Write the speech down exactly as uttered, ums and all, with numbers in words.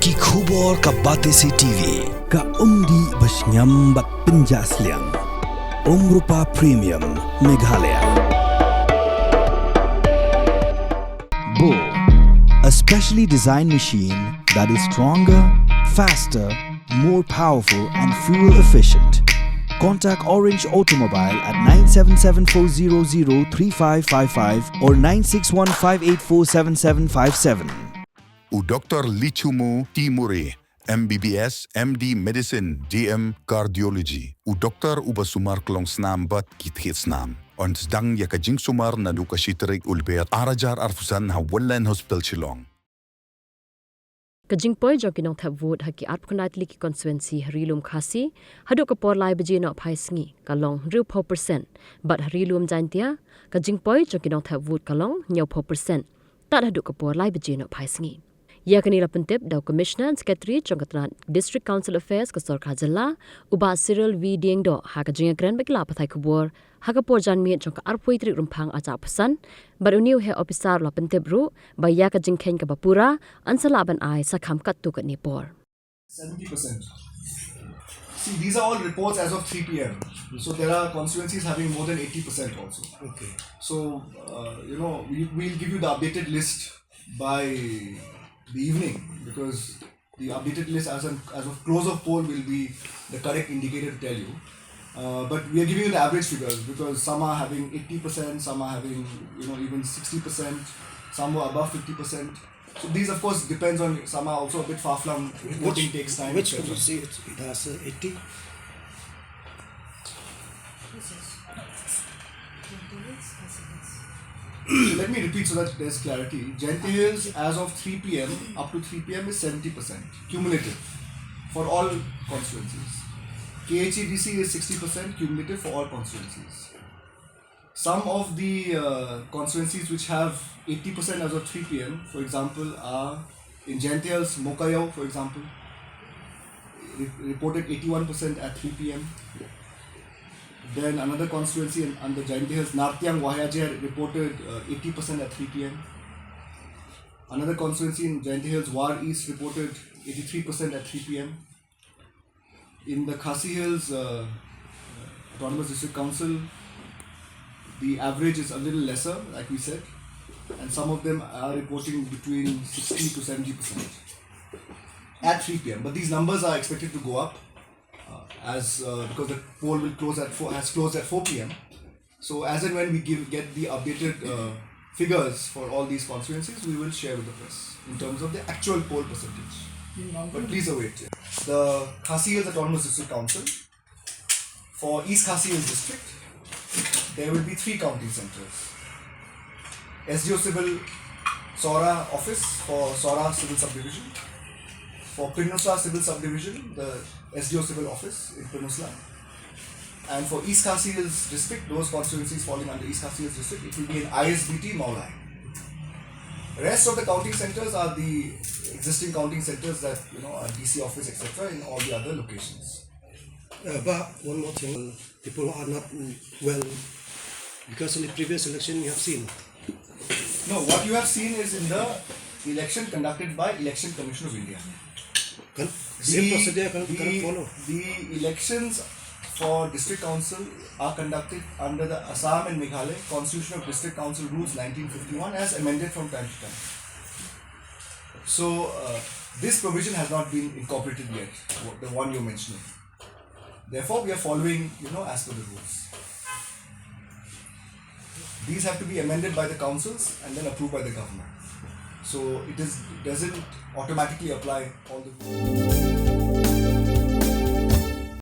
Ki khubor ka Batesi T V, ka umdih ba shngiam bad pynjah sliang. Umrupa Premium, Meghalaya. Bo, a specially designed machine that is stronger, faster, more powerful and fuel efficient. Contact Orange Automobile at nine seven seven four zero zero three five five five or nine six one five eight four seven seven five seven. U Doktor Lichumu T Murray, M B B S, M D Medicine, D M Cardiology. U doktor uba sumar klongsnam bad ki thied snam. Yn sdang ïa ka jingsumar naduh ka shi tarik u Lber ar hajar arphew san ha Wonderland Hospital Shillong. Ka jingpoi jong ki nongthep vote ha ki arphew khyndai tylli ki constituency ha Ri Lum Khasi haduh ka por lai baje nohphai sngi ka long hynriewphew percent, bad ha Ri Lum Jaintia ka jingpoi jong ki nongthep vote ka long hynñiewphew percent tad haduh ka por lai baje nohphai sngi. Ïa kane la pyntip da u Commissioner and Secretary jong ka tnat District Council Affairs ka Sorkar Jylla, u Bah Cyril V Diengdoh, ha ka jingïakren bad ki lad pathai khubor ha ka por janmiet jong ka arphew tarik Rymphang arhajar arphew san, bad une u heh ophisar u la pyntip ruh ba ïa ka jingkheiñ kaba pura yn sa lah ban ai sa kham katto katne por. Seventy percent. See, these are all reports as of three p m. So there are constituencies having more than eighty percent also. Okay. So, uh, you know, we, we'll give you the updated list by the evening, because the updated list as, an, as of close of poll will be the correct indicator to tell you. Uh, but we are giving you the average figures because some are having eighty percent, some are having, you know, even sixty percent, some were above fifty percent. So these, of course, depends on, some are also a bit far-flung. Which, voting takes time, which et cetera. Constituency it, it has, uh, eighty? So let me repeat so that there's clarity. Jaintia Hills, as of three p m, up to three p m is seventy percent cumulative for all constituencies. K H A D C is sixty percent cumulative for all constituencies. Some of the, uh, constituencies which have eighty percent as of three p m, for example, are in Jaintia Hills, Mowkaiaw, for example, re-, reported eighty-one percent at three p m. Then another constituency in, under Jaintia Hills, Nartiang Wahiajer, reported, uh, eighty percent at three p m. Another constituency in Jaintia Hills, War East, reported eighty-three percent at three p m. In the Khasi Hills, uh, Autonomous District Council, the average is a little lesser, like we said, and some of them are reporting between sixty to seventy percent at three p m. But these numbers are expected to go up, uh, as, uh, because the poll will close at four, has closed at four p m. So as and when we give, get the updated, uh, figures for all these constituencies, we will share with the press in terms of the actual poll percentage. But please await. The Khasi Hills Autonomous District Council, for East Khasi Hills District, there will be three counting centres. S D O Civil Sohra office for Sohra Civil Subdivision. For Pynursla Civil Subdivision, the S D O Civil office in Pynursla. And for East Khasi Hills District, those constituencies falling under East Khasi Hills District, it will be in I S B T Mawlai. Rest of the counting centres are the existing counting centres that, you know, are D C office, et cetera, in all the other locations. Uh, but one more thing, people are not, mm, well, because in the previous election you have seen. No, what you have seen is in the election conducted by Election Commission of India. Con-, same the, procedure con-, the, cannot follow. The elections for district council are conducted under the Assam and Meghalaya Constitution of District Council Rules nineteen fifty-one as amended from time to time. So, uh, this provision has not been incorporated yet, wha-, the one you're mentioning. Therefore, we are following, you know, as per the rules. These have to be amended by the councils and then approved by the government. So it is, doesn't automatically apply all the